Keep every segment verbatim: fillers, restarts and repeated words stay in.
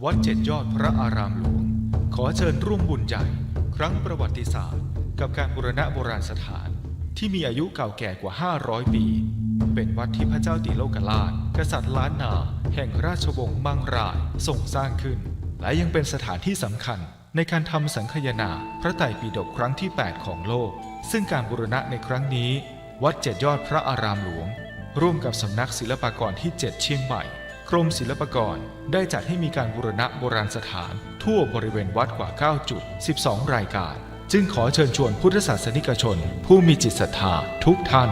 วัดเจ็ดยอดพระอารามหลวง ขอเชิญร่วมบุญใหญ่ครั้งประวัติศาสตร์ กับการบูรณะโบราณสถานที่มีอายุเก่าแก่กว่าห้าร้อยปี เป็นวัดที่พระเจ้าติโลกราช กษัตริย์ล้านนาแห่งราชวงศ์มังรายทรงสร้างขึ้น และยังเป็นสถานที่สำคัญในการทำสังคายนาพระไตรปิฎกครั้งที่แปดของโลก ซึ่งการบูรณะในครั้งนี้ วัดเจ็ดยอดพระอารามหลวง ร่วมกับสำนักศิลปากรที่เจ็ดเชียงใหม่ กรมศิลปากรได้จัดให้มีการบูรณะโบราณสถานทั่วบริเวณวัดกว่าเก้าจุด สิบสองรายการ จึงขอเชิญชวนพุทธศาสนิกชนผู้มีจิตศรัทธาทุกท่าน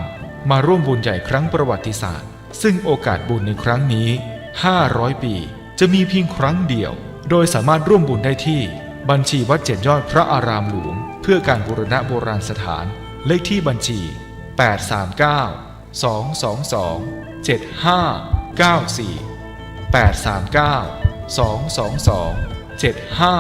มาร่วมบุญใหญ่ครั้งประวัติศาสตร์ ซึ่งโอกาสบุญในครั้งนี้ ห้าร้อยปี จะมีเพียงครั้งเดียว โดยสามารถร่วมบุญได้ที่บัญชีวัดเจ็ดยอดพระอารามหลวง เพื่อการบูรณะโบราณสถาน เลขที่บัญชี แปดสามเก้า สองสองสอง เจ็ดห้าเก้าสี่ แปดสามเก้า สองสองสอง เจ็ดห้า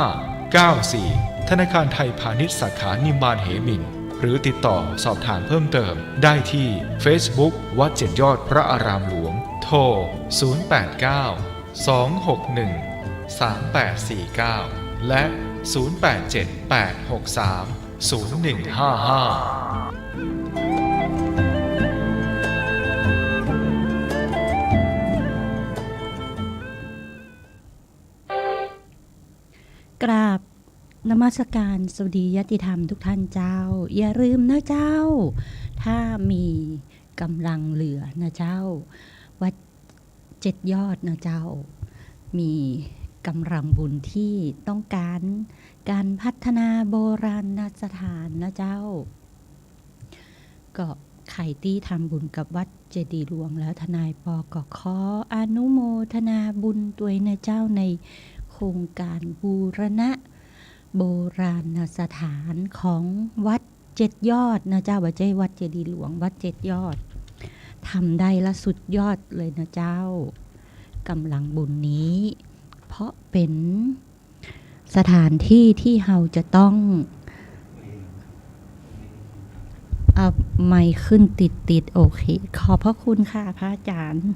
เก้าสี่ ธนาคารไทยพาณิชย์สาขานิมมานเหมิน หรือติดต่อสอบถามเพิ่มเติมได้ที่เฟซบุ๊ก วัดเจ็ดยอดพระอารามหลวง โทร ศูนย์แปดเก้า สองหกหนึ่ง สามแปดสี่เก้า และ ศูนย์แปดเจ็ด แปดหกสาม ศูนย์หนึ่งห้าห้า กราบนมัสการสวัสดีญาติธรรมทุกท่านเจ้า อย่าลืมนะเจ้า ถ้ามีก๋ำลังเหลือนะเจ้า วัดเจ็ดยอดนะเจ้า มีก๋ำลังบุญที่ต้องการก๋านพัฒนาโบราณสถานนะเจ้า ก็ใผตี้ทำบุญกับวัดเจดีย์หลวงแล้ว ทนายปอก็ขออนุโมทนาบุญตวยนะเจ้า ในโครงก๋านบูรณะโบราณสถานของวัดเจ็ดยอดนะเจ้า บ่ใจ้วัดเจดีย์หลวง วัดเจ็ดยอด ทำได้ละสุดยอดเลยนะเจ้า ก๋ำลังบุญนี้ เพราะเป๋น สถานที่ที่เฮาจะต้อง เอาไมค์ขึ้นติดๆ โอเค ขอบพระคุณค่ะพระอาจารย์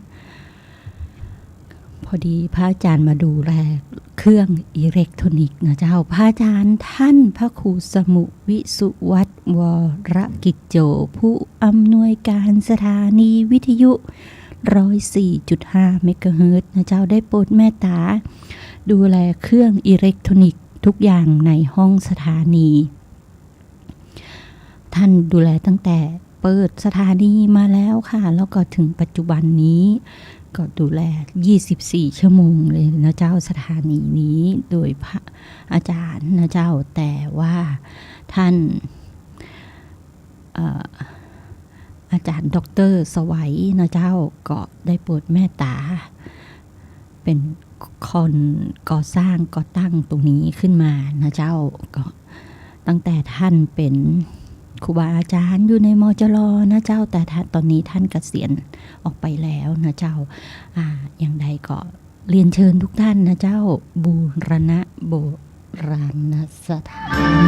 พอดีพระอาจารย์มาดูแลเครื่องอิเล็กทรอนิกส์นะเจ้า พระอาจารย์ท่านพระครูสมุวิสุวัฒน์ วรกิจโจ ผู้อำนวยการสถานีวิทยุ ร้อยสี่จุดห้าเมกะเฮิรตซ์นะเจ้า ได้โปรดเมตตาดูแลเครื่องอิเล็กทรอนิกส์ทุกอย่างในห้องสถานี ท่านดูแลตั้งแต่เปิดสถานีมาแล้วค่ะ แล้วก็ถึงปัจจุบันนี้ ก็ดูแลยี่สิบสี่ชั่วโมงเลยนะเจ้า สถานีนี้ โดยพระอาจารย์นะเจ้า แต่ว่าท่าน เอ่อ อาจารย์ด็อกเตอร์สวัยนะเจ้า ก็ได้โปรดเมตตา เป๋นคนก่อสร้างก่อตั้งตรงนี้ขึ้นมานะเจ้า ก็ตั้งแต่ท่านเป๋นครูบาอาจารย์อยู่ใน มจร นะเจ้า แต่ท่าน ตอนนี้ท่านเกษียณออกไปแล้วนะเจ้า อ่า อย่างใดก็ เรียนเชิญทุกท่านนะเจ้า บูรณะโบราณสถาน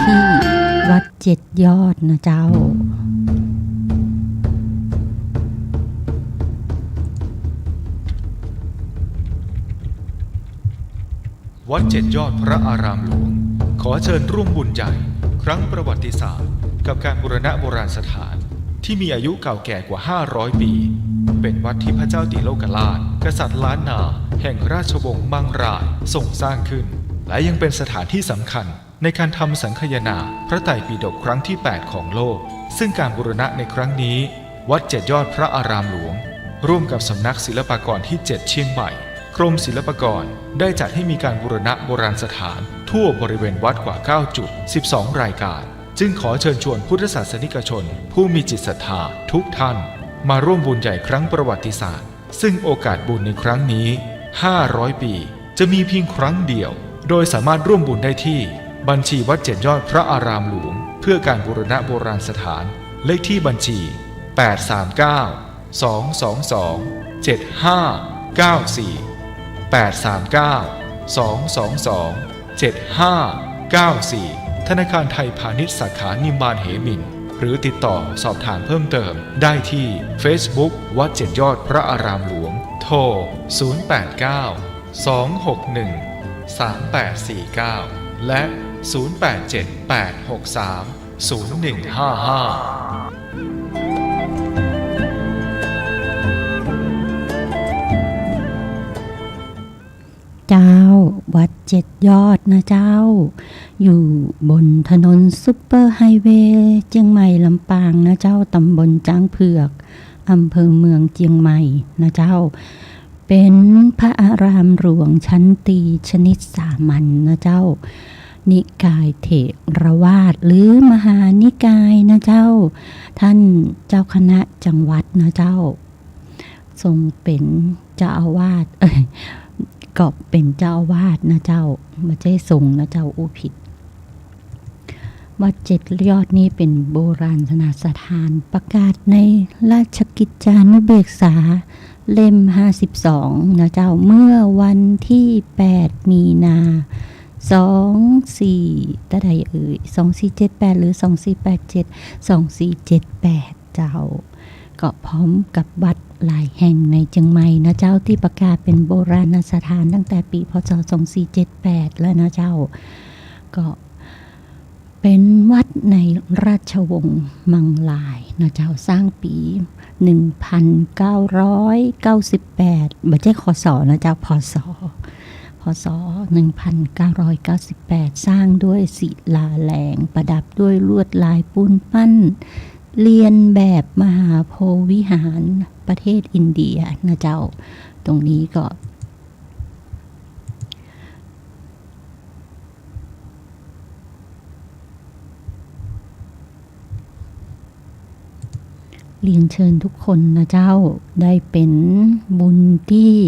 ที่วัดเจ็ดยอดนะเจ้า วัดเจ็ดยอดพระอารามหลวง ขอเชิญร่วมบุญใหญ่ครั้งประวัติศาสตร์ กับการบูรณะโบราณสถานที่มีอายุเก่าแก่กว่าห้าร้อยปี เป็นวัดที่พระเจ้าติโลกราช กษัตริย์ล้านนาแห่งราชวงศ์มังรายทรงสร้างขึ้น และยังเป็นสถานที่สำคัญในการทำสังคายนาพระไตรปิฎกครั้งที่แปดของโลก ซึ่งการบูรณะในครั้งนี้ วัดเจ็ดยอดพระอารามหลวง ร่วมกับสำนักศิลปากรที่เจ็ดเชียงใหม่ กรมศิลปากรได้จัดให้มีการบูรณะโบราณสถานทั่วบริเวณวัดกว่าเก้าจุด สิบสองรายการ จึงขอเชิญชวนพุทธศาสนิกชนผู้มีจิตศรัทธาทุกท่าน มาร่วมบุญใหญ่ครั้งประวัติศาสตร์ ซึ่งโอกาสบุญในครั้งนี้ ห้าร้อยปี จะมีเพียงครั้งเดียว โดยสามารถร่วมบุญได้ที่บัญชีวัดเจ็ดยอดพระอารามหลวง เพื่อการบูรณะโบราณสถาน เลขที่บัญชี แปดสามเก้า สองสองสอง เจ็ดห้าเก้าสี่ แปดสามเก้า สองสองสอง เจ็ดห้าเก้าสี่ ธนาคารไทยพาณิชย์สาขานิมมานเหมิน หรือติดต่อสอบถามเพิ่มเติมได้ที่เฟซบุ๊ก วัดเจ็ดยอดพระอารามหลวง โท โทร ศูนย์แปดเก้า สองหกหนึ่ง สามแปดสี่เก้า และ ศูนย์แปดเจ็ด แปดหกสาม ศูนย์หนึ่งห้าห้า เจ้า วัดเจ็ดยอดนะเจ้า อยู่บนถนนซุปเปอร์ไฮเวย์เจียงใหม่ลำปางนะเจ้า ตำบลจ๊างเผือก อำเภอเมืองเจียงใหม่นะเจ้า เป๋นพระอารามหลวงชั้นตรีชนิดสามัญนะเจ้า นิกายเถรวาทหรือมหานิกายนะเจ้า ท่านเจ้าคณะจังหวัดนะเจ้า ทรงเป๋นเจ้าอาวาส เอ้ย ก็เป๋นเจ้าอาวาสนะเจ้า บ่ใจ้ทรงนะเจ้า อู้ผิด วัดเจ็ดยอดนี้เป๋นโบราณสถาน ประกาศในราชกิจจานุเบกษาเล่มห้าสิบสองนะเจ้า เมื่อวันที่แปดมีนา สองสี่ เต้าใดเอ่ย สองสี่เจ็ดแปด หรือ สองสี่แปดเจ็ด สองสี่เจ็ดแปด เจ้า ก็พร้อมกับวัดหลายแห่งในเจียงใหม่นะเจ้า ตี้ประกาศเป๋นโบราณสถานตั้งแต่ปี๋ พ.ศ. สองสี่เจ็ดแปด แล้วนะเจ้า ก็เป๋นวัดในราชวงศ์มังลายนะเจ้า สร้างปี๋ หนึ่งพันเก้าร้อยเก้าสิบแปด บ่ใจ้ ค.ศ. นะเจ้า พ.ศ. พ.ศ. หนึ่งพันเก้าร้อยเก้าสิบแปด สร้างด้วยศิลาแรง ประดับด้วยลวดลายปูนปั้น เลียนแบบมหาโพธิ์วิหารประเทศอินเดียนะเจ้า ตรงนี้ก็ เรียนเชิญทุกคนนะเจ้า ได้เป๋นบุญตี้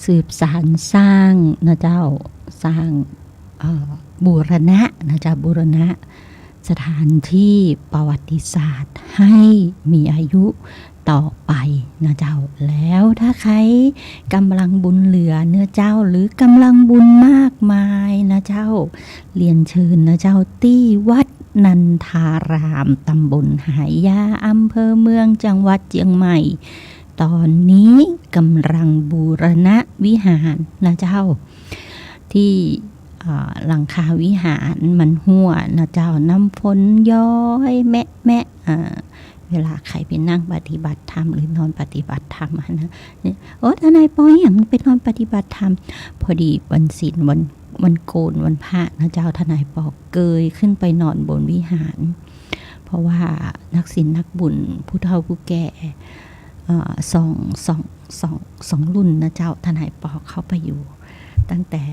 สืบสานสร้างนะเจ้า สร้าง เอ่อ บูรณะนะเจ้า บูรณะสถานที่ประวัติศาสตร์ให้มีอายุต่อไปนะเจ้า แล้วถ้าใผก๋ำลังบุญเหลือเนาะเจ้า หรือก๋ำลังบุญมากมายนะเจ้า เรียนเชิญนะเจ้า ตี้วัดนันทาราม ตำบลหายา อำเภอเมือง จังหวัดเจียงใหม่ ต๋อนนี้ก๋ำลังบูรณะวิหารนะเจ้า ตี้ อ่า หลังคาวิหารมันฮั่วนะเจ้า น้ำฝนย้อยแมะแมะ อ่า เวลาใผไปนั่งปฏิบัติธรรมหรือนอนปฏิบัติธรรมอะนะ เนี่ย โอ้ ทนายปอ อะหยังไปนอนปฏิบัติธรรม พอดีวันศีล วัน วันโกน วันพระนะเจ้า ทนายปอเกยขึ้นไปนอนบนวิหาร เพราะว่านักศีลนักบุญ ผู้เฒ่าผู้แก่ เอ่อ สอง สอง สอง สองรุ่นนะเจ้า ทนายปอเข้าไปอยู่ ตั้งแต่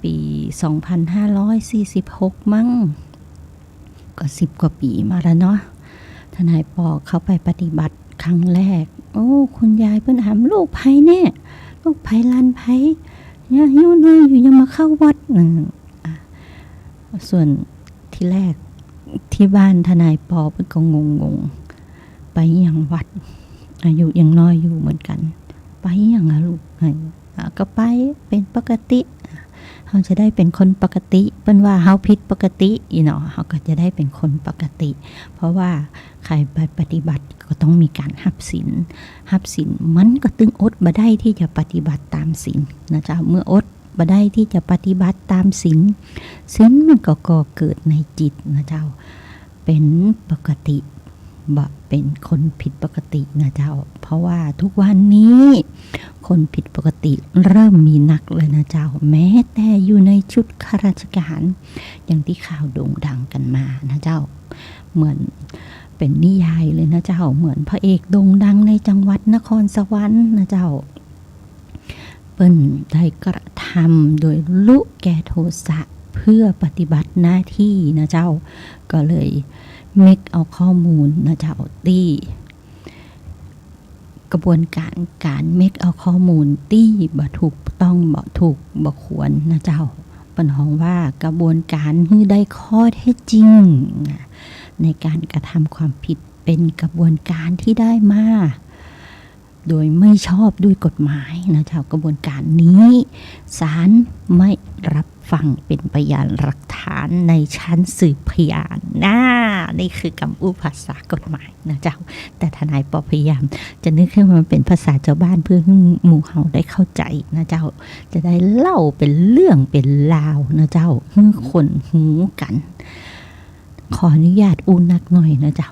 ปี๋ สองพันห้าร้อยสี่สิบหก มั้ง ก็สิบกว่าปี๋มาแล้วเนาะ ทนายปอเข้าไปปฏิบัติครั้งแรก โอ้ คุณยายเปิ้นถาม "ลูกใผแน่ ลูกใผหลานใผ เนี่ย ยังน้อยอยู่ยังมาเข้าวัด" อืม อ่ะ ส่วนทีแรกตี้บ้านทนายปอเปิ้นก็งงๆ ไปอะหยังวัด อายุยังน้อยอยู่เหมือนกั๋น ไปอะหยังอะลูก อ่ะ ก็ไปเป๋นปกติ เฮาจะได้เป๋นคนปกติ เปิ้นว่าเฮาผิดปกติอี้เนาะ เฮาก็จะได้เป๋นคนปกติ เพราะว่าใผไปปฏิบัติก็ต้องมีก๋านฮับศีล ฮับศีลมันก็ตึงอดบ่ได้ตี้จะปฏิบัติต๋ามศีลนะเจ้า เมื่ออดบ่ได้ตี้จะปฏิบัติต๋ามศีล ศีลมันก็ก่อเกิดในจิตนะเจ้า เป๋นปกติ บ่เป๋นคนผิดปกตินะเจ้า เพราะว่าทุกวันนี้คนผิดปกติเริ่มมีนักแล้วนะเจ้า แม้แต่อยู่ในชุดข้าราชก๋าน อย่างตี้ข่าวโด่งดังกั๋นมานะเจ้า เหมือนเป๋นนิยายเลยนะเจ้า เหมือนพระเอกโด่งดังในจังหวัดนครสวรรค์นะเจ้า เปิ้นได้กระทำโดยลุแก่โทสะเพื่อปฏิบัติหน้าตี้นะเจ้า ก็เลยเม็กเอาข้อมูลนะเจ้า ตี้กระบวนก๋านก๋านเม็กเอาข้อมูลตี้บ่ถูกต้อง บ่ถูก บ่ควรนะเจ้า เปิ้นฮ้องว่ากระบวนก๋านหื้อได้ข้อเท็จจริงในก๋านกระทำความผิด เป๋นกระบวนก๋านตี้ได้มา โดยไม่ชอบด้วยกฎหมายนะเจ้า กระบวนก๋านนี้ศาลไม่รับ ฟังเป๋นพยานหลักฐานในชั้นสืบพยาน น่า นี่คือกำอู้ภาษากฎหมายนะเจ้า แต่ทนายปอพยายามจะนึกขึ้นมาเป๋นภาษาจาวบ้านเปื้อหื้อหมู่เฮาได้เข้าใจ๋นะเจ้า จะได้เล่าเป๋นเรื่องเป๋นราวนะเจ้า หื้อคนฮู้กั๋น ขออนุญาตอู้นักหน่อยนะเจ้า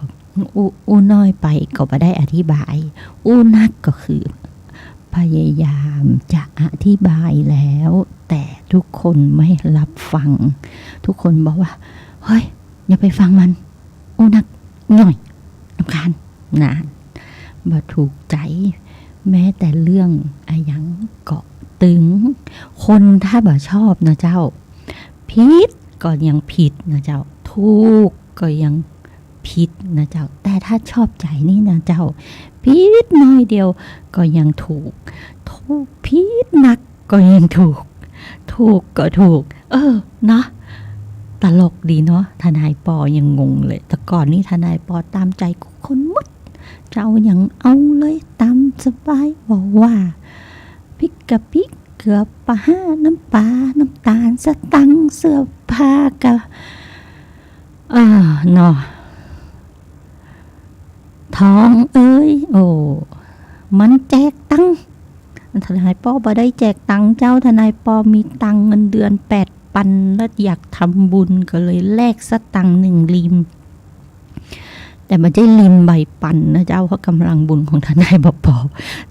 อู้ อู้น้อยไปก็บ่ได้อธิบาย อู้นักก็คือ พยายามจะอธิบายแล้ว แต่ทุกคนไม่รับฟัง ทุกคนบอกว่า เฮ้ย อย่าไปฟังมัน อู้นักหน่อย รำคาญ น่ะ บ่ถูกใจ๋ แม้แต่เรื่องอะหยังก็ตึง คนถ้าบ่ชอบนะเจ้า ผิดก็ยังผิดนะเจ้า ถูกก็ยังผิดนะเจ้า แต่ถ้าชอบใจ๋นี่นะเจ้า ผิดน้อยเดียวก็ยังถูก ถูก ผิดนักก็ยังถูก ถูกก็ถูก เออ เนาะ ตลกดีเนาะ ทนายปอยังงงเลย แต่ก่อนนี่ทนายปอต๋ามใจ๋คนหมด จะเอาหยังเอาเลย ต๋ามสบาย บ่ว่า พริกกะปิ เกือปะฮ้า น้ำป๋า น้ำต๋าล สตางค์ เสื้อผ้ากะ เออ เนาะ ทองเอ๋ย โอ้ มันแจกตังค์ ทนายปอบ่ได้แจกตังค์เจ้า ทนายปอมีตังค์เงินเดือนแปดปัน แล้วอยากทำบุญก็เลยแลกสตางค์หนึ่งเหรียญ แต่บ่ใจ้เหรียญใบปันนะเจ้า เพราะกำลังบุญของทนายบ่ปอ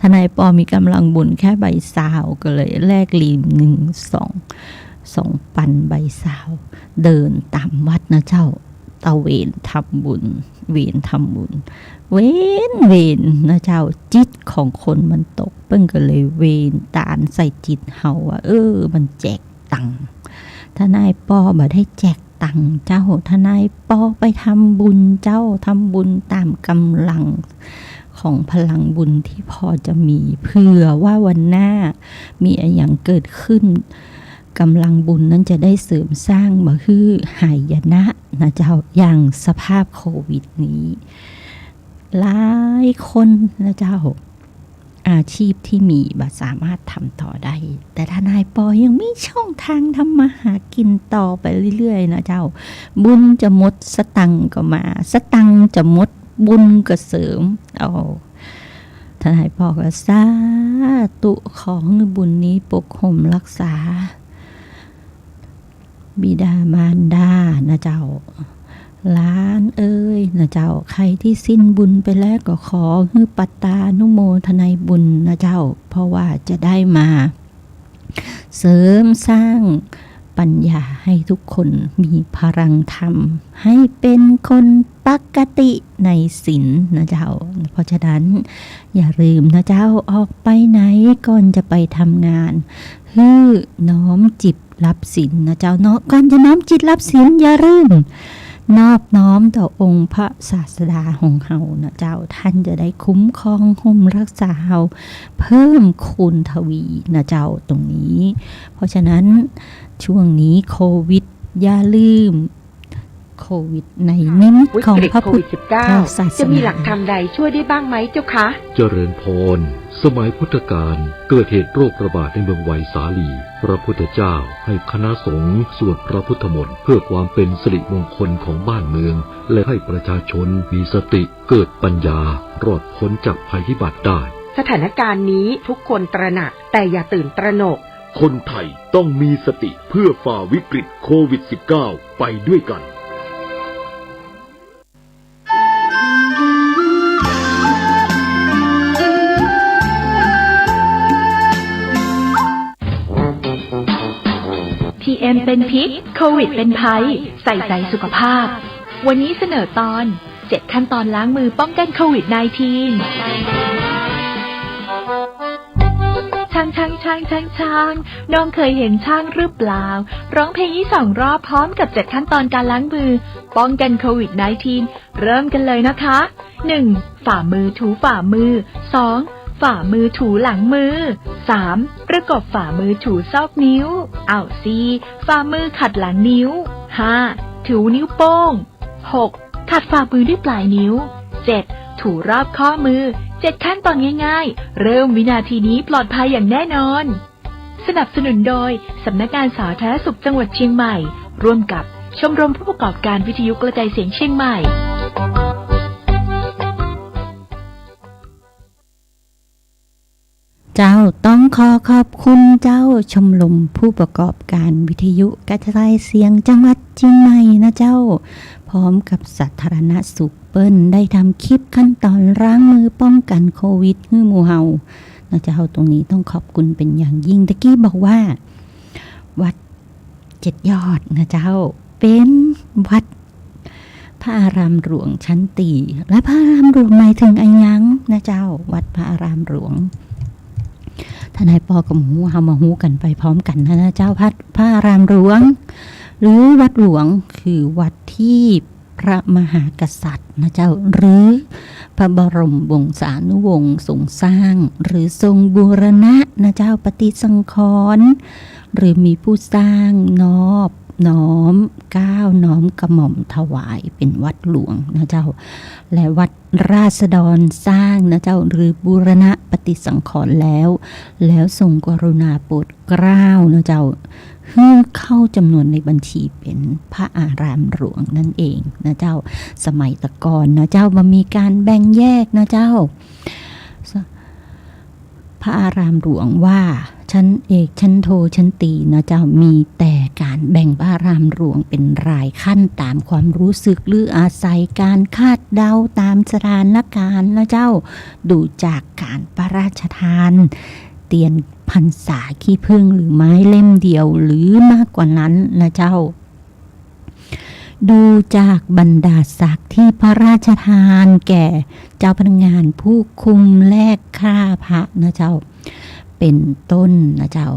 ทนายปอมีกำลังบุญแค่ใบซาว ก็เลยแลกเหรียญหนึ่ง สอง สองปันใบซาว เดินต๋ามวัดนะเจ้า ตระเวนทำบุญ เวนทำบุญ เวน เวนนะเจ้า จิตของคนมันตก เปิ้นก็เลยเวนตานใส่จิตเฮาว่า เออ มันแจกตังค์ ทนายปอบ่ได้แจกตังค์เจ้า ทนายปอไปทำบุญเจ้า ทำบุญต๋ามกำลังของพลังบุญที่พอจะมี เผื่อว่าวันหน้ามีอะหยังเกิดขึ้น กำลังบุญนั้นจะได้เสริมสร้างบ่หื้อหายนะนะเจ้า อย่างสภาพโควิดนี้ หลายคนนะเจ้า อาชีพที่มีบ่สามารถทำต่อได้ แต่ทนายปอยังมีช่องทางทำมาหากินต่อไปเรื่อยๆ นะเจ้า บุญจะหมดสตังค์ก็มา สตังค์จะหมดบุญก็เสริม เอา ทนายปอก็สาธุ ขอหื้อบุญนี้ปกห่มรักษา บิดามารดานะเจ้า หลานเอ๋ยนะเจ้า ใครที่สิ้นบุญไปแล้วก็ขอหื้อปัตตานุโมทนายบุญนะเจ้า เพราะว่าจะได้มาเสริมสร้างปัญญาให้ทุกคนมีพลังธรรม ให้เป็นคนปกติในศีลนะเจ้า เพราะฉะนั้นอย่าลืมนะเจ้า ออกไปไหนก่อนจะไปทำงาน หื้อน้อมจิตรับศีลนะเจ้าเนาะ ก่อนจะน้อมจิตรับศีล อย่าลืมนอบน้อมต่อองค์พระศาสดาของเฮานะเจ้า ท่านจะได้คุ้มครองห่มรักษาเฮาเพิ่มคูณทวีนะเจ้า ตรงนี้ เพราะฉะนั้นช่วงนี้โควิด อย่าลืม โควิดในนิมิตของพระพุทธศาสนา วิกฤตโควิดสิบเก้า จะมีหลักธรรมใดช่วยได้บ้างไหมเจ้าคะ เจริญพร สมัยพุทธกาลเกิดเหตุโรคระบาดในเมืองไวสาลี พระพุทธเจ้าให้คณะสงฆ์สวดพระพุทธมนต์เพื่อความเป็นสิริมงคลของบ้านเมือง และให้ประชาชนมีสติเกิดปัญญารอดพ้นจากภัยพิบัติได้ สถานการณ์นี้ทุกคนตระหนัก แต่อย่าตื่นตระหนก คนไทยต้องมีสติเพื่อฝ่าวิกฤตโควิดสิบเก้าไปด้วยกัน พีเอ็มเป็นพิษ โควิดเป็นภัย ใส่ใจสุขภาพ วันนี้เสนอตอน เจ็ดขั้นตอนล้างมือป้องกันโควิดสิบเก้า ช้าง ช้าง ช้าง ช้าง ช้าง น้องเคยเห็นช้างหรือเปล่า ร้องเพลงนี้สองรอบพร้อมกับเจ็ดขั้นตอนการล้างมือ ป้องกันโควิดสิบเก้า เริ่มกันเลยนะคะ หนึ่ง ฝ่ามือถูฝ่ามือ สอง ฝ่ามือถูหลังมือ สาม ประกบฝ่ามือถูซอกนิ้ว เอา สี่ ฝ่ามือขัดหลังนิ้ว ห้า ถูนิ้วโป้ง หก ขัดฝ่ามือด้วยปลายนิ้ว เจ็ด ถูรอบข้อมือ เจ็ดขั้นตอนง่ายๆ เริ่มวินาทีนี้ปลอดภัยอย่างแน่นอน สนับสนุนโดย สำนักงานสาธารณสุขจังหวัดเชียงใหม่ ร่วมกับชมรมผู้ประกอบการวิทยุกระจายเสียงเชียงใหม่ เจ้า ต้องขอขอบคุณเจ้า ชมรมผู้ประกอบการวิทยุกระจายเสียงจังหวัดเชียงใหม่นะเจ้า พร้อมกับสาธารณสุข เปิ้นได้ทำคลิปขั้นตอนล้างมือป้องกันโควิดหื้อหมู่เฮานะเจ้า ตรงนี้ต้องขอบคุณเป็นอย่างยิ่ง ตะกี้บอกว่า วัดเจ็ดยอดนะเจ้า เป๋นวัดพระอารามหลวงชั้นตรี และพระอารามหลวงหมายถึงอะหยังนะเจ้า วัดพระอารามหลวง ถ้าในปอก็บ่ฮู้ เฮามาฮู้กั๋นไปพร้อมกั๋นนะ นะเจ้า วัดพระอารามหลวง หรือวัดหลวง คือวัดตี้พระมหากษัตริย์นะเจ้า หรือพระบรมวงศานุวงศ์ทรงสร้าง หรือทรงบูรณะนะเจ้า ปฏิสังขรณ์ หรือมีผู้สร้างนอบน้อมเกล้าน้อมกระหม่อมถวายเป๋นวัดหลวงนะเจ้า และวัดราษฎรสร้างนะเจ้า หรือบูรณะปฏิสังขรณ์แล้ว แล้วทรงกรุณาโปรดเกล้านะเจ้า หื้อเข้าจำนวนในบัญชีเป๋นพระอารามหลวงนั่นเองนะเจ้า สมัยตะก่อนนะเจ้า บ่มีก๋านแบ่งแยกนะเจ้า พระอารามหลวงว่าชั้นเอก ชั้นโท ชั้นตรีนะเจ้า มีแต่ก๋านแบ่งพระอารามหลวงเป๋นรายขั้นต๋ามความฮู้สึก หรืออาศัยก๋านคาดเดาต๋ามสถานก๋ารณ์นะเจ้า ดูจากก๋านพระราชทานเตียนพรรษาขี้ผึ้งหรือไม้เล่มเดียว หรือมากกว่านั้นนะเจ้า ดูจากบรรดาศักดิ์ตี้พระราชทานแก่เจ้าพนักงานผู้คุมแลกฆ่าพระนะเจ้า เป๋นต้นนะเจ้า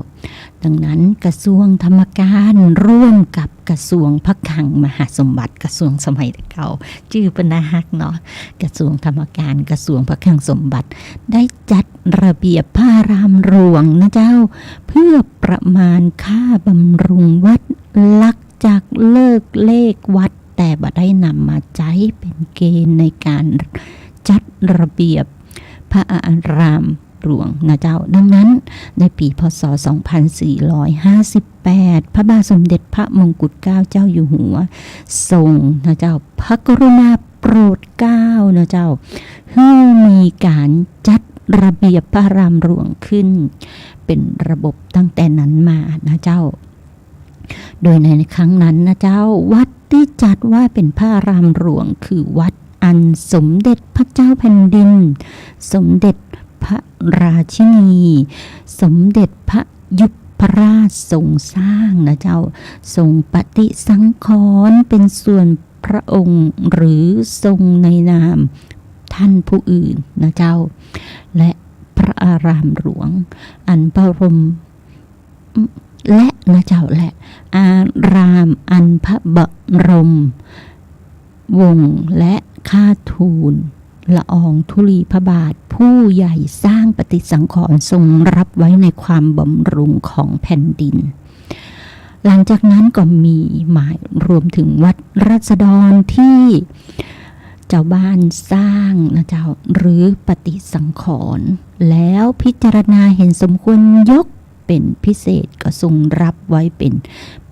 ดังนั้นกระทรวงธรรมการร่วมกับกระทรวงพระคลังมหาสมบัติ กระทรวงสมัยเก่า จื้อเปิ้นน่าฮักเนาะ กระทรวงธรรมการ กระทรวงพระคลังสมบัติ ได้จัดระเบียบพระอารามหลวงนะเจ้า เพื่อประมาณค่าบำรุงวัด หลักจากเลิกเลขวัด แต่บ่ได้นำมาใจ๊เป๋นเกณฑ์ในก๋านจัดระเบียบพระอารามหลวงนะเจ้า ดังนั้นในปี๋ พ.ศ. สองพันสี่ร้อยห้าสิบแปด พระบาทสมเด็จพระมงกุฎเกล้าเจ้าอยู่หัว ทรงนะเจ้า พระกรุณาโปรดเกล้านะเจ้า หื้อมีก๋านจัดระเบียบพระอารามหลวงขึ้นเป๋นระบบตั้งแต่นั้นมานะเจ้า โดยในครั้งนั้นนะเจ้า วัดตี้จัดว่าเป๋นพระอารามหลวง คือวัดอันสมเด็จพระเจ้าแผ่นดิน สมเด็จพระราชินี สมเด็จพระยุพราชทรงสร้างนะเจ้า ทรงปฏิสังขรณ์เป๋นส่วนพระองค์ หรือทรงในนามท่านผู้อื่นนะเจ้า และพระอารามหลวง อันพระบรม และนะเจ้า และอารามอันพระบรมวงศ์และข้าทูลละอองธุลีพระบาท ผู้ใหญ่สร้างปฏิสังขรณ์ทรงรับไว้ในความบำรุงของแผ่นดิน หลังจากนั้นก็มีหมายรวมถึงวัดราษฎรตี้เจ้าบ้านสร้างนะเจ้า หรือปฏิสังขรณ์ แล้วพิจารณาเห็นสมควรยก เป๋นพิเศษก็ทรงรับไว้เป๋น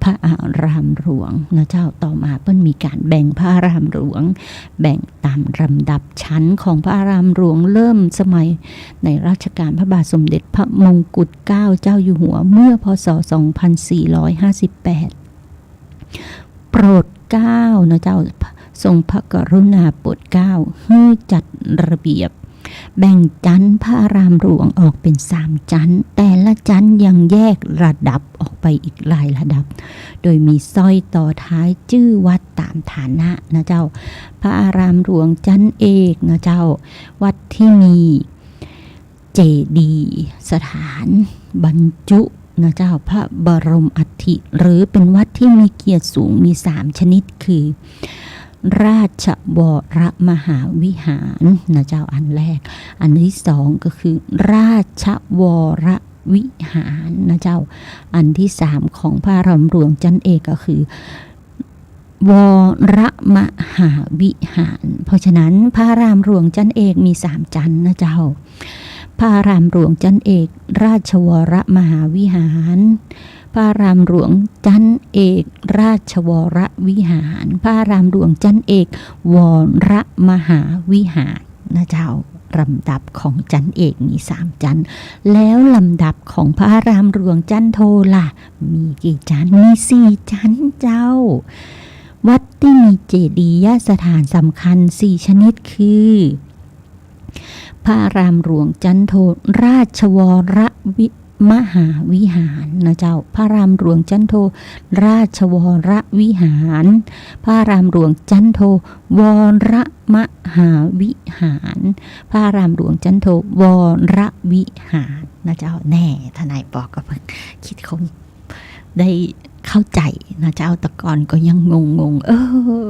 พระอารามหลวงนะเจ้า ต่อมาเปิ้นมีก๋านแบ่งพระอารามหลวง แบ่งต๋ามลำดับชั้นของพระอารามหลวง เริ่มสมัยในรัชกาลพระบาทสมเด็จพระมงกุฎเกล้าเจ้าอยู่หัว เมื่อ พ.ศ. สองพันสี่ร้อยห้าสิบแปด โปรดเกล้านะเจ้า ทรงพระกรุณาโปรดเกล้าหื้อจัดระเบียบ แบ่งจั๊นพระอารามหลวงออกเป๋นสามจั๊น แต่ละจั๊นยังแยกระดับออกไปอีกหลายระดับ โดยมีสร้อยต่อท้ายจื้อวัดต๋ามฐานะนะเจ้า พระอารามหลวงจั๊นเอกนะเจ้า วัดตี้มี เจดีย์สถานบรรจุนะเจ้า พระบรมอัฐิ หรือเป๋นวัดตี้มีเกียรติสูง มีสามชนิด คือ ราชวรมหาวิหารนะเจ้า อันแรก อันตี้สองก็คือ ราชวรวิหารนะเจ้า อันตี้สามของพระอารามหลวงจั๊นเอกก็คือ วรมหาวิหาร เพราะฉะนั้นพระอารามหลวงจั๊นเอกมีสามจั๊นนะเจ้า พระอารามหลวงจั๊นเอกราชวรมหาวิหาร พระอารามหลวงจั๊นเอกราชวรวิหาร พระอารามหลวงจั๊นเอกวรมหาวิหารนะเจ้า ลำดับของจั๊นเอกมีสามจั๊น แล้วลำดับของพระอารามหลวงจั๊นโทล่ะ มีกี่จั๊น มีสี่จั๊นเจ้า วัดตี้มีเจดียสถานสำคัญสี่ชนิดคือ พระอารามหลวงจั๊นโทราชวรวิ มหาวิหารนะเจ้า พระอารามหลวงจั๊นโทราชวรวิหาร พระอารามหลวงจั๊นโทวรมหาวิหาร พระอารามหลวงจั๊นโทวรวิหารนะเจ้า แน่ ทนายปอก็เพิ่งคิดค้นได้เข้าใจ๋นะเจ้า แต่ก่อนก็ยังงงๆ เอ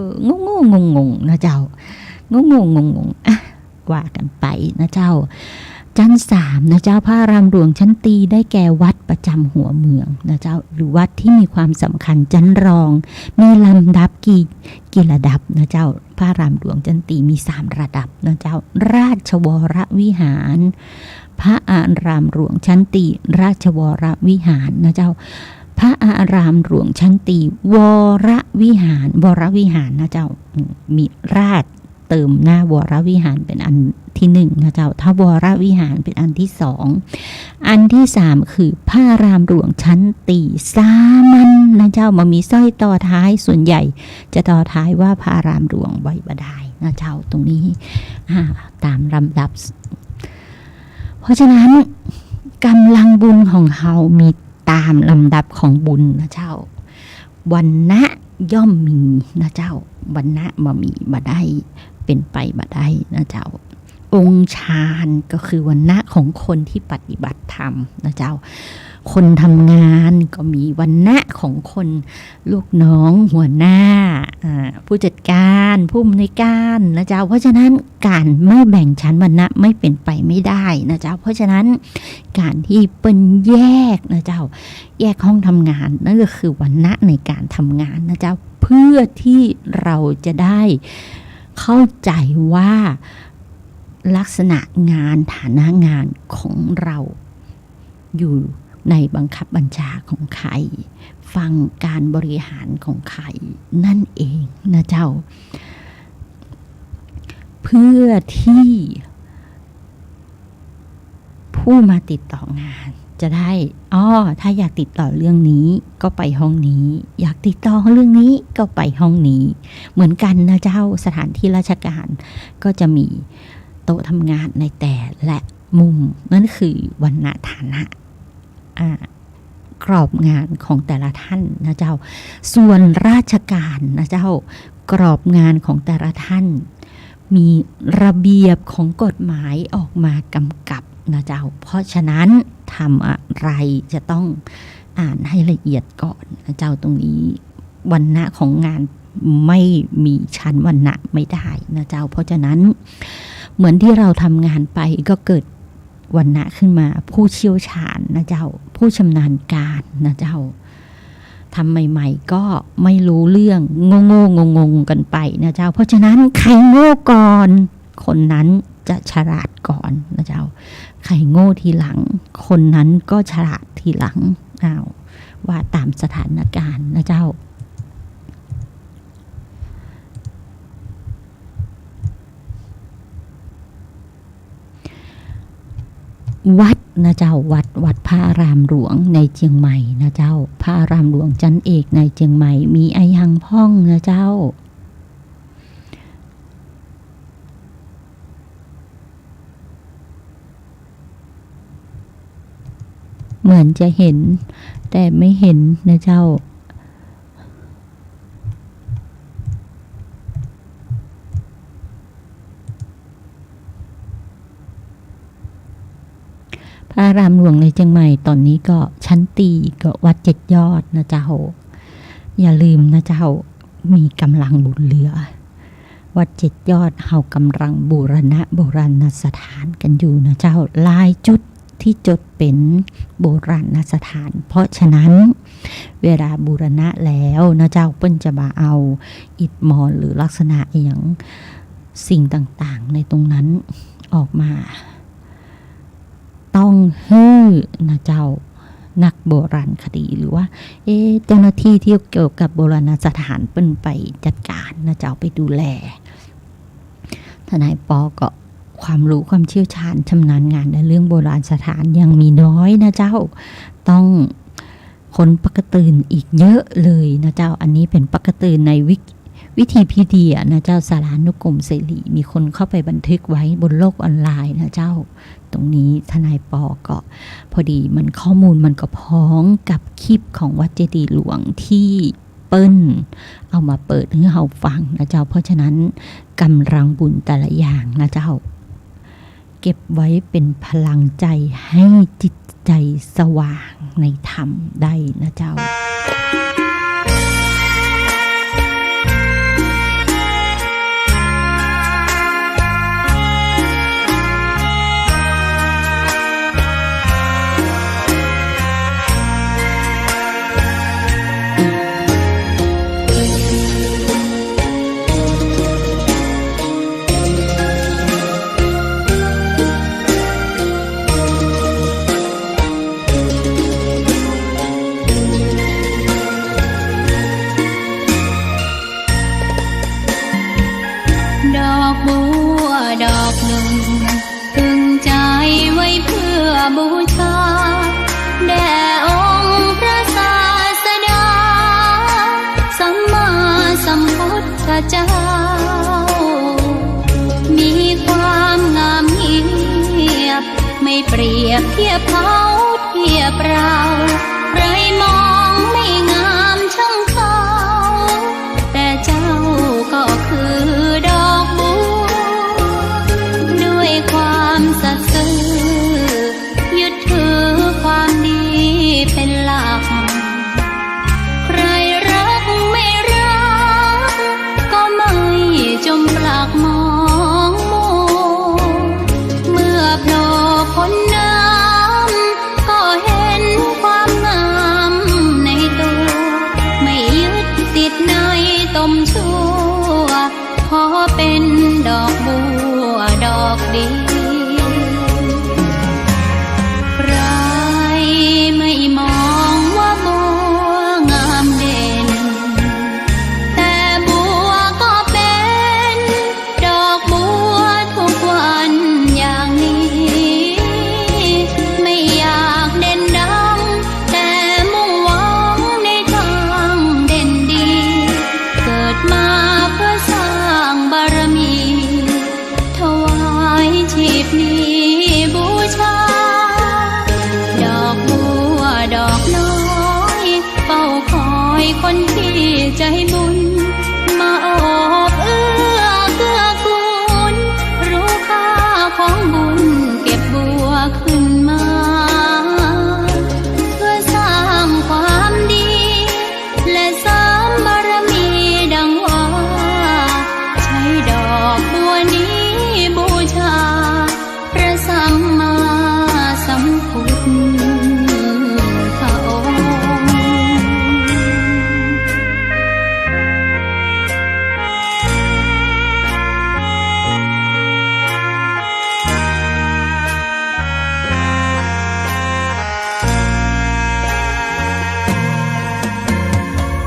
อ งงๆ งงๆ นะเจ้า งงๆ งงๆ อ่ะ ว่ากั๋นไปนะเจ้า จั๊นสามนะเจ้า พระอารามหลวงจั๊นตีได้แก่วัดประจำหัวเมืองนะเจ้า หรือวัดที่มีความสำคัญจั๊นรอง มีลำดับกี่ กี่ระดับนะเจ้า พระอารามหลวงจั๊นตีมีสามระดับนะเจ้า ราชวรวิหาร พระอารามหลวงจั๊นตีราชวรวิหารนะเจ้า พระอารามหลวงจั๊นตีวรวิหาร วรวิหารนะเจ้า อืม มีราช เติมหน้าวรวิหารเป๋นอันตี้หนึ่งนะเจ้า ทวรวิหารเป๋นอันตี้สอง อันตี้สามคือพระอารามหลวงจั๊นตีสามัญนะเจ้า บ่มีสร้อยต่อท้าย ส่วนใหญ่จะต่อท้ายว่าพระอารามหลวงไว้บ่ดายนะเจ้า ตรงนี้ อ่า ต๋ามลำดับ เพราะฉะนั้น ก๋ำลังบุญของเฮามีต๋ามลำดับของบุญนะเจ้า วรรณะย่อมมีนะเจ้า วรรณะบ่มีบ่ได้ เป๋นไปบ่ได้นะเจ้า องค์ฌานก็คือวรรณะของคนที่ปฏิบัติธรรมนะเจ้า คนทำงานก็มีวรรณะของคนลูกน้อง หัวหน้า อ่า ผู้จัดการ ผู้อำนวยการนะเจ้า เพราะฉะนั้นก๋านไม่แบ่งชั้นวรรณะไม่เป๋นไปไม่ได้นะเจ้า เพราะฉะนั้นก๋านตี้เปิ้นแยกนะเจ้า แยกห้องทำงาน นั่นก็คือวรรณะในก๋านทำงานนะเจ้า เพื่อที่เราจะได้เข้าใจ๋ว่าลักษณะงาน ฐานะงานของเราอยู่ในบังคับบัญชาของใคร ฟังก๋านบริหารของใครนั่นเองนะเจ้า เพื่อที่ ผู้มาติดต่องานจะได้ อ้อ ถ้าอยากติดต่อเรื่องนี้ก็ไปห้องนี้ อยากติดต่อเรื่องนี้ก็ไปห้องนี้ เหมือนกั๋นนะเจ้า สถานที่ราชการก็จะมีโต๊ะทำงานในแต่ละมุม นั่นคือวรรณะฐานะ อ่า กรอบงานของแต่ละท่านนะเจ้า ส่วนราชการนะเจ้า กรอบงานของแต่ละท่าน มีระเบียบของกฎหมายออกมากำกับนะเจ้า เพราะฉะนั้นทำอะไรจะต้องอ่านให้ละเอียดก่อนนะเจ้า ตรงนี้วรรณะของงานไม่มีชั้นวรรณะไม่ได้นะเจ้า เพราะฉะนั้นเหมือนที่เราทำงานไปก็เกิด วรรณะขึ้นมา ผู้เชี่ยวชาญนะเจ้า ผู้ชำนาญการนะเจ้า ทำใหม่ๆ ก็ไม่รู้เรื่อง โง่ๆ งงๆ กันไปนะเจ้า เพราะฉะนั้นใครโง่ก่อน คนนั้นจะฉลาดก่อนนะเจ้า ใครโง่ทีหลัง คนนั้นก็ฉลาดทีหลัง อ้าว ว่าต๋ามสถานการณ์นะเจ้า วัดนะเจ้า วัด วัดพระอารามหลวงในเจียงใหม่นะเจ้า พระอารามหลวงจั๊นเอกในเจียงใหม่ มีอะหยังพ่องนะเจ้า เหมือนจะเห็น แต่ไม่เห็นนะเจ้า พระอารามหลวงในเจียงใหม่ต๋อนนี้ก็จั๊นตี้ก็วัดเจ็ดยอดนะเจ้า อย่าลืมนะเจ้า มีก๋ำลังบุญเหลือ วัดเจ็ดยอดเฮาก๋ำลังบูรณะโบราณสถานกั๋นอยู่นะเจ้า หลายจุดตี้จดเป๋นโบราณสถาน เพราะฉะนั้น เวลาบูรณะแล้วนะเจ้า เปิ้นจะบ่เอาอิฐมอนหรือลักษณะอะหยัง สิ่งต่างๆ ในตรงนั้นออกมา ต้องหื้อนะเจ้า นักโบราณคดี หรือว่า เอ๊ะ เจ้าหน้าตี้ตี้เกี่ยวกับโบราณสถานเปิ้นไปจัดก๋านนะเจ้า ไปดูแล ทนายปอก็ความรู้ความเชี่ยวชาญชำนาญงานในเรื่องโบราณสถานยังมีน้อยนะเจ้า ต้อง ค้นปะกะตื่นอีกเยอะเลยนะเจ้า อันนี้เป๋นปะกะตื่นในวิกิ- วิกิพีเดียนะเจ้า สารานุกรมเสรี มีคนเข้าไปบันทึกไว้บนโลกออนไลน์นะเจ้า ตรงนี้ทนายปอก็ พอดีมันข้อมูลมันก็พ้องกับคลิปของวัดเจดีย์หลวงตี้เปิ้นเอามาเปิดหื้อเฮาฟังนะเจ้า เพราะฉะนั้นกำลังบุญแต่ละอย่างนะเจ้า เก็บไว้เป๋นพลังใจ๋ให้จิตใจ๋สว่างในธรรมได้นะเจ้า ดอกบัวดอกนึ่ง ตึงใจ๋ไว้เปื้อบูชา แด่องค์พระศาสดา สัมมาสัมพุทธเจ้า มีความงามเงียบ ไม่เปรียบเทียบเขาเทียบเรา ใครมองไม่งามช่างเขา แต่เจ้าก็คือดอกบัว ด้วยความสัตย์ซื่อ ยึดถือความดีเป๋นหลัก ใครรักไม่รัก ก็ไม่จมปลักมองมัว เมื่อโผล่พ้นน้ำ ก็เห็นความงามในตัว ไม่ยึดติดในตมชั่ว ขอเป๋นดอกบัวดอกเดียว ใครไม่มองว่าบัวงามเด่น แต่บัวก็เป๋น ดอกบัวทุกวันอย่างนี้ ไม่อยากเด่นดัง แต่มุ่งหวังในทางเด่นดี เกิดมาเพื่อสร้างบารมี ถวายชีพนี้บูชา ดอกบัวดอกน้อย เฝ้าคอยคนที่ใจบุญ มาโอบเอื้อเกื้อกูล รู้ค่าของบุญเก็บบัวขึ้นมา เพื่อสร้างความดี และเสริมบารมีดังว่า ใช้ดอกบัวนี้บูชา พระสัมมาสัมพุทธองค์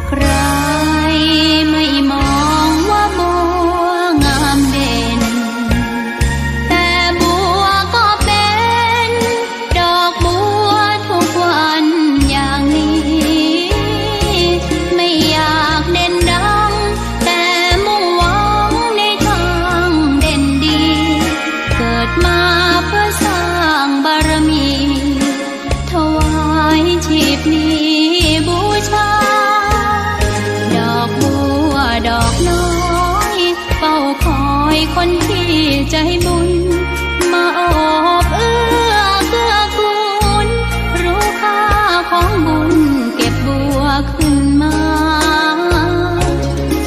ใครไม่มองว่าบัวงามเด่น แต่บัวก็เป๋น ดอกบัวทุกวันอย่างนี้ ไม่อยากเด่นดัง แต่มุ่งหวังในทางเด่นดี เกิดมาเพื่อสร้างบารมี ถวายชีพนี้บูชา ดอกบัวดอกน้อย เฝ้าคอยคนที่ใจบุญ มาโอบเอื้อเกื้อกูล รู้ค่าของบุญเก็บบัวขึ้นมา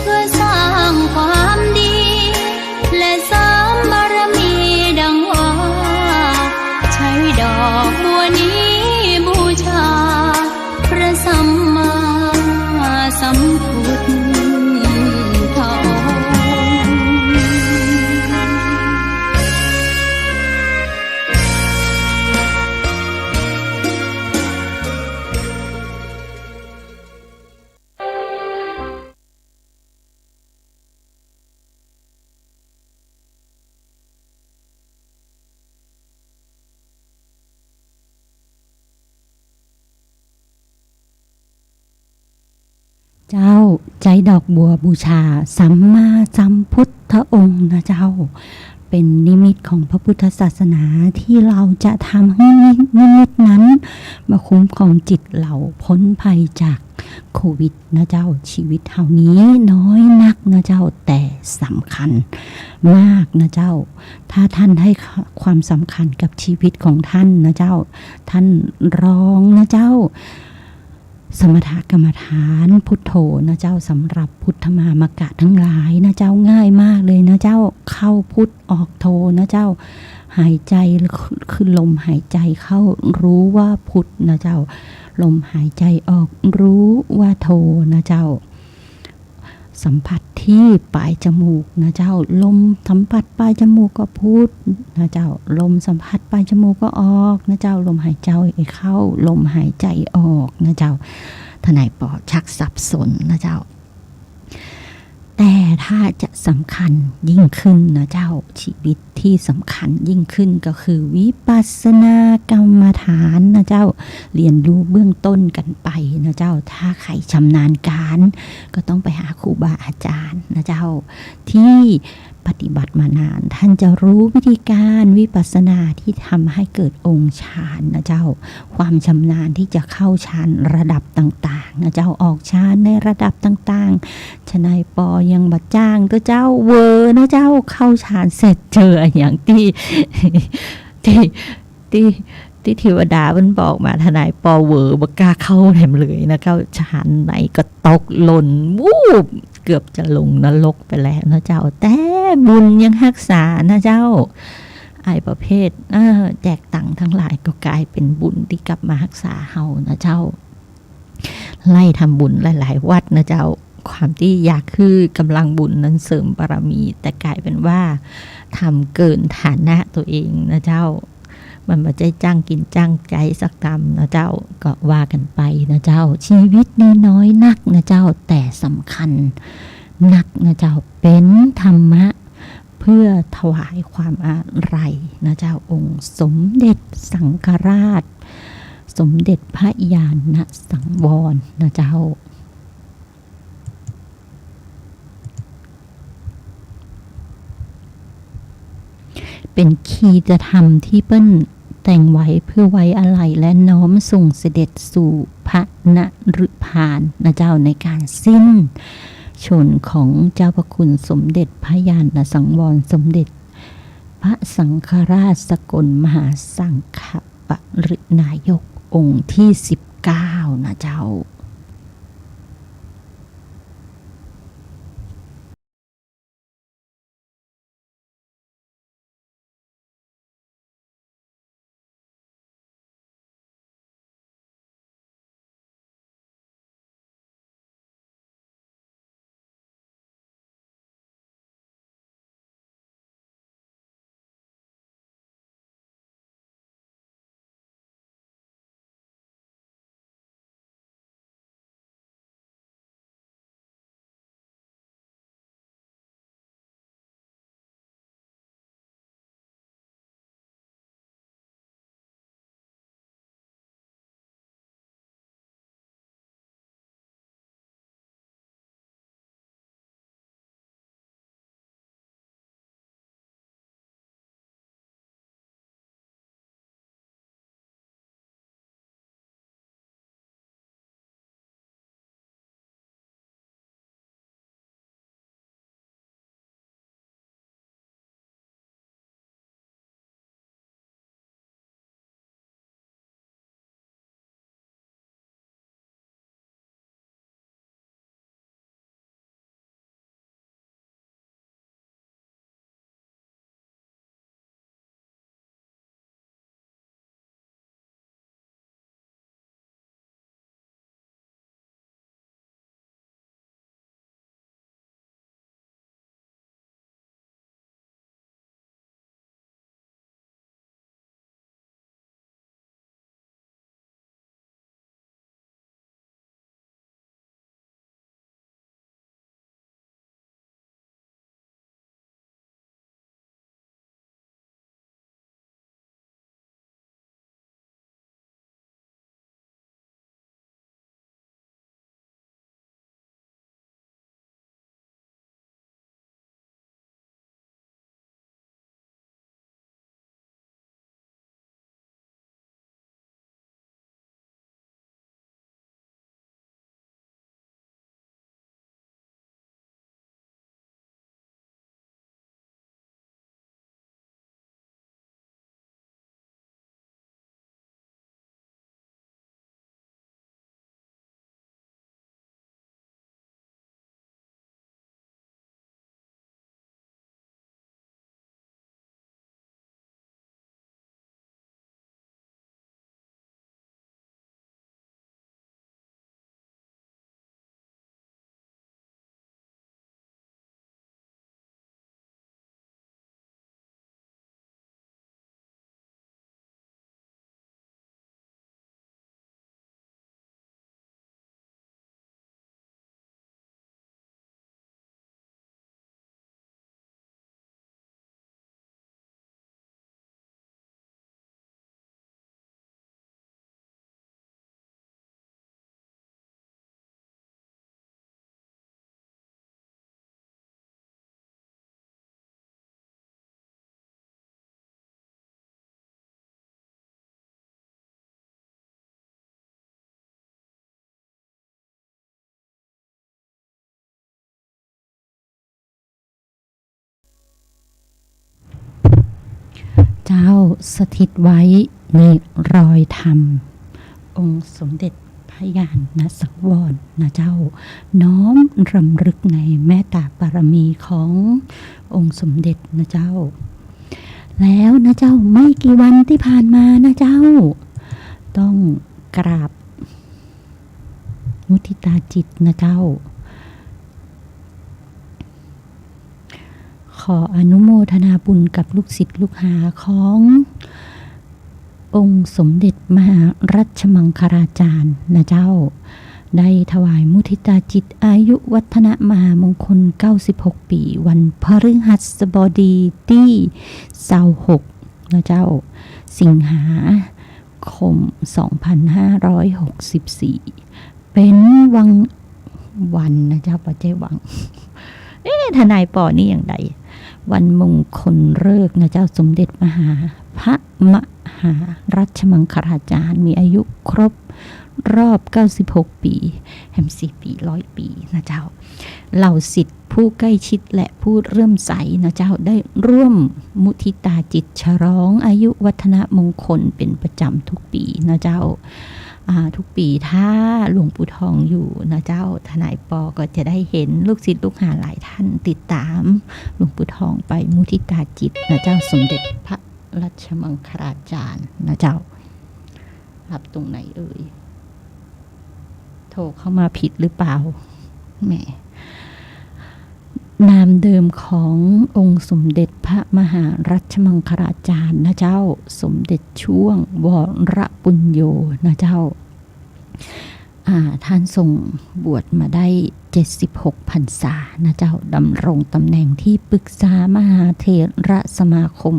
เพื่อสร้างความดี และเสริมบารมีดังว่า ใช้ดอกบัวนี้บูชา พระสัมมาสัมพุทธองค์ เจ้า ใจ๊ดอกบัวบูชาสัมมาสัมพุทธองค์นะเจ้า เป๋นนิมิตของพระพุทธศาสนาตี้เฮาจะทำหื้อนิมิตนั้นมาคุ้มครองจิตเฮาป๊นภัยจากโควิดนะเจ้า ชีวิตเฮานี้น้อยนักนะเจ้า แต่สำคัญมากนะเจ้า ถ้าต้านให้ความสำคัญกับชีวิตของต้านนะเจ้า ต้านลองนะเจ้า สมถกรรมฐานพุทโธนะเจ้า สำหรับพุทธมามกะตังหลายนะเจ้า ง่ายมากเลยนะเจ้า เข้าพุทออกโธนะเจ้า หายใจ๋ คือลมหายใจ๋เข้ารู้ว่าพุทนะเจ้า ลมหายใจ๋ออกรู้ว่าโธนะเจ้า สัมผัสตี้ป๋ายจมูกนะเจ้า ลมสัมผัสป๋ายจมูกก็พุทนะเจ้า ลมสัมผัสป๋ายจมูกก็ออกนะเจ้า ลมหายใจ๋เข้า ลมหายใจ๋ออกนะเจ้า ทนายปอชักสับสนนะเจ้า แต่ถ้าจะสำคัญยิ่งขึ้นนะเจ้า ชีวิตตี้สำคัญยิ่งขึ้นก็คือวิปัสสนากรรมฐานนะเจ้า เฮียนฮู้เบื้องต้นกั๋นไปนะเจ้า ถ้าใผชำนาญก๋าน ก็ต้องไปหาครูบาอาจ๋ารย์นะเจ้า ตี้ปฏิบัติมานาน ต้านจะฮู้วิธีก๋านวิปัสสนาตี้ทำหื้อเกิดองค์ฌานนะเจ้า ความชำนาญตี้จะเข้าฌานระดับต่างๆ นะเจ้า ออกฌานในระดับต่างๆ ทนายปอยังบ่จ้างเต๊อะเจ้า เหวอนะเจ้า เข้าฌานเสร็จเจออะหยังตี้ ตี้ ตี้ ตี้เทวดาเปิ้นบอกมา ทนายปอเหวอบ่กล้าเข้าแหมเลยนะเจ้า ฌานไหนก็ตกหล่น วูบ เกือบจะลงนรกไปแล้วนะเจ้า แต่บุญยังฮักษานะเจ้า ไอ้ประเภท เอ่อ แจกตังค์ตังหลายก็ก๋ายเป๋นบุญตี้กลับมาฮักษาเฮานะเจ้า ไล่ทำบุญหลายๆ วัดนะเจ้า ความตี้อยากหื้อกำลังบุญนั้นเสริมบารมี แต่ก๋ายเป๋นว่าทำเกินฐานะตั๋วเองนะเจ้า มันบ่ใจ้จ้างกิ๋นจ้างใจ๊สักกำนะเจ้า ก็ว่ากั๋นไปนะเจ้า ชีวิตนี้น้อยนักนะเจ้า แต่สำคัญนักนะเจ้า เป๋นธรรมะเพื่อถวายความอาลัยนะเจ้า องค์สมเด็จสังฆราช สมเด็จพระญาณสังวรนะเจ้า เป๋นคีตธรรมตี้เปิ้นแต่งไว้เพื่อไว้อาลัยและน้อมส่งเสด็จสู่พระนฤพานนะเจ้า ในก๋านสิ้นชนของเจ้าพระคุณสมเด็จพระญาณสังวร สมเด็จพระสังฆราชสกลมหาสังฆปริณายกองค์ตี้สิบเก้านะเจ้า เจ้าสถิตไว้ในรอยธรรม องค์สมเด็จพระญาณสังวรนะเจ้า น้อมรำลึกในเมตตาบารมีขององค์สมเด็จนะเจ้า แล้วนะเจ้า ไม่กี่วันที่ผ่านมานะเจ้า ต้องกราบมุทิตาจิตนะเจ้า ขออนุโมทนาบุญกับลูกศิษย์ลูกหาขององค์สมเด็จมหารัชมังคลาจารย์นะเจ้า ได้ถวายมุทิตาจิตอายุวัฒนะมหามงคลเก้าสิบหกปี๋ วันพฤหัสบดีตี้ซาวหกนะเจ้า สิงหาคมสองพันห้าร้อยหกสิบสี่ เป๋นวัง วันนะเจ้า บ่ใจ้วัง เอ๊ะ ทนายปอนี่อย่างใด วันมงคลฤกษ์นะเจ้า สมเด็จมหา พระมหารัชมังคลาจารย์ มีอายุครบรอบเก้าสิบหกปี๋ แหมสี่ปี๋ ร้อยปี๋นะเจ้า เหล่าศิษย์ผู้ใกล้ชิดและผู้เลื่อมใสนะเจ้า ได้ร่วมมุทิตาจิตฉลองอายุวัฒนมงคลเป๋นประจ๋ำทุกปี๋นะเจ้า อ่า ทุกปี๋ถ้าหลวงปู่ทองอยู่นะเจ้า ทนายปอก็จะได้เห็นลูกศิษย์ลูกหาหลายท่านติดต๋ามหลวงปู่ทองไปมุทิตาจิตนะเจ้า สมเด็จพระรัชมังคลาจารย์นะเจ้า รับตรงไหนเอ่ย โทรเข้ามาผิดหรือเปล่า แหม นามเดิมขององค์สมเด็จพระมหารัชมังคลาจารย์นะเจ้า สมเด็จช่วงวรปุญโญนะเจ้า อ่า ท่านทรงบวชมาได้เจ็ดสิบหกพรรษานะเจ้า ดำรงตำแหน่งที่ปรึกษามหาเถรสมาคม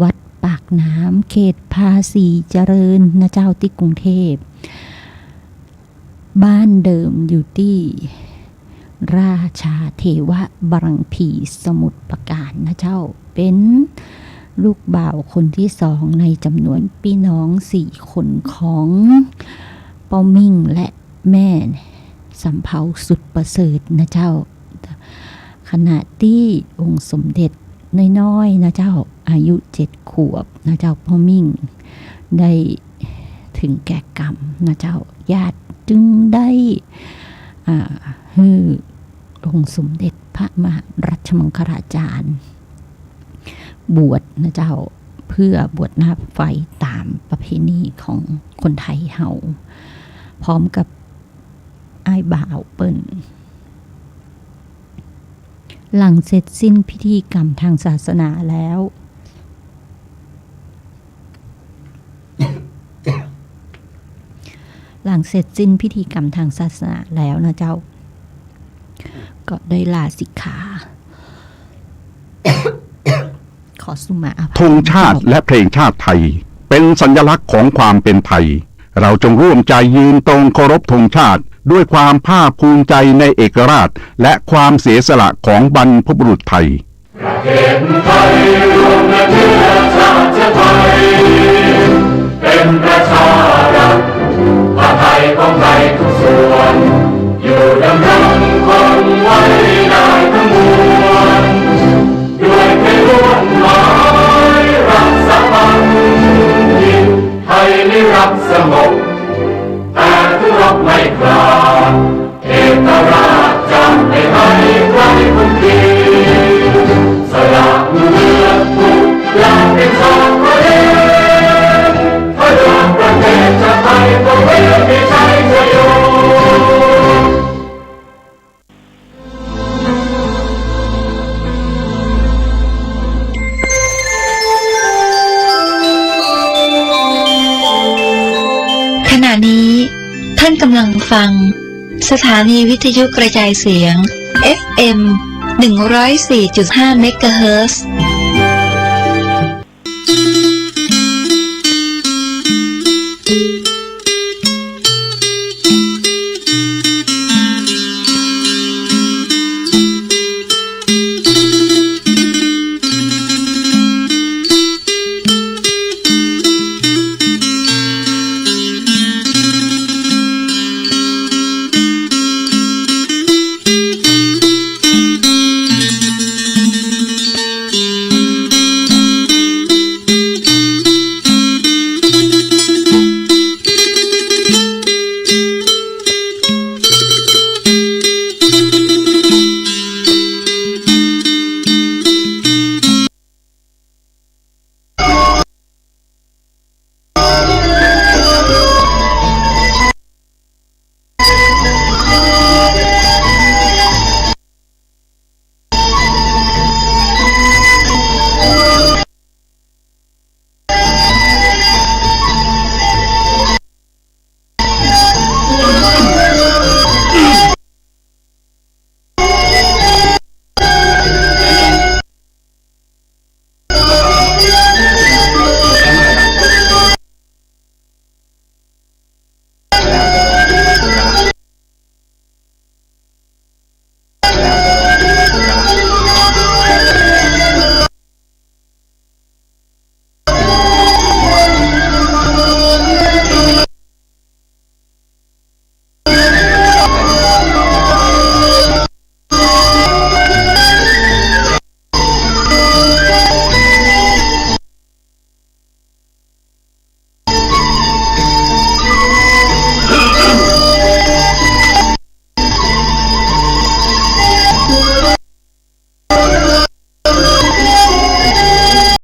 วัดปากน้ำ เขตภาษีเจริญนะเจ้า ตี้กรุงเทพฯ บ้านเดิมอยู่ตี้ราชาเทวะบางพลี สมุทรปราการนะเจ้า เป๋นลูกบ่าวคนที่สองในจ๋ำนวนปี้น้องสี่คนของป้อมิ่งและแม่สำเภาสุดประเสริฐนะเจ้า ขณะตี้องค์สมเด็จน้อยๆ นะเจ้า อายุเจ็ดขวบนะเจ้า ป้อมิ่งได้เถิงแก่กรรมนะเจ้า ญาติจึงได้ อ่า หื้อองค์สมเด็จพระมหารัชมังคลาจารย์บวชนะเจ้า เพื่อบวชหน้าไฟต๋ามประเพณีของคนไทยเฮา พร้อมกับ อ้ายบ่าวเปิ้น หลังเสร็จสิ้นพิธีกรรมทางศาสนาแล้ว หลังเสร็จสิ้นพิธีกรรมทางศาสนาแล้วนะเจ้า ก็ได้ลาสิกขา ขอสุมาอภัย ธงชาติและเพลงชาติไทย เป็นสัญลักษณ์ของความเป็นไทย เราจงร่วมใจยืนตรงเคารพธงชาติ ด้วยความภาคภูมิใจในเอกราช และความเสียสละของบรรพบุรุษไทย ประเทศไทยรวมและเชื้อชาติไทย เป็นประชารัฐ ผ้าไทยของไทยทุกส่วน อยู่ดำรงคงไว้ได้ทั้งมวล ด้วยเพียงลวดหมายรักษาพันยิ่ง ไทยนิรักสงบ แต่ถึงรบไม่กล้า เอกราชจะไม่ให้ใครคุมขีด สละเลือดทุกอย่างเป็นชาติทะเล ถ้าดวงประเทศจะไทยก็ไม่มีชัยชโย ขณะนี้ท่านกำลังฟังสถานีวิทยุกระจายเสียง เอฟเอ็ม หนึ่งร้อยสี่จุดห้า เมกะเฮิรตซ์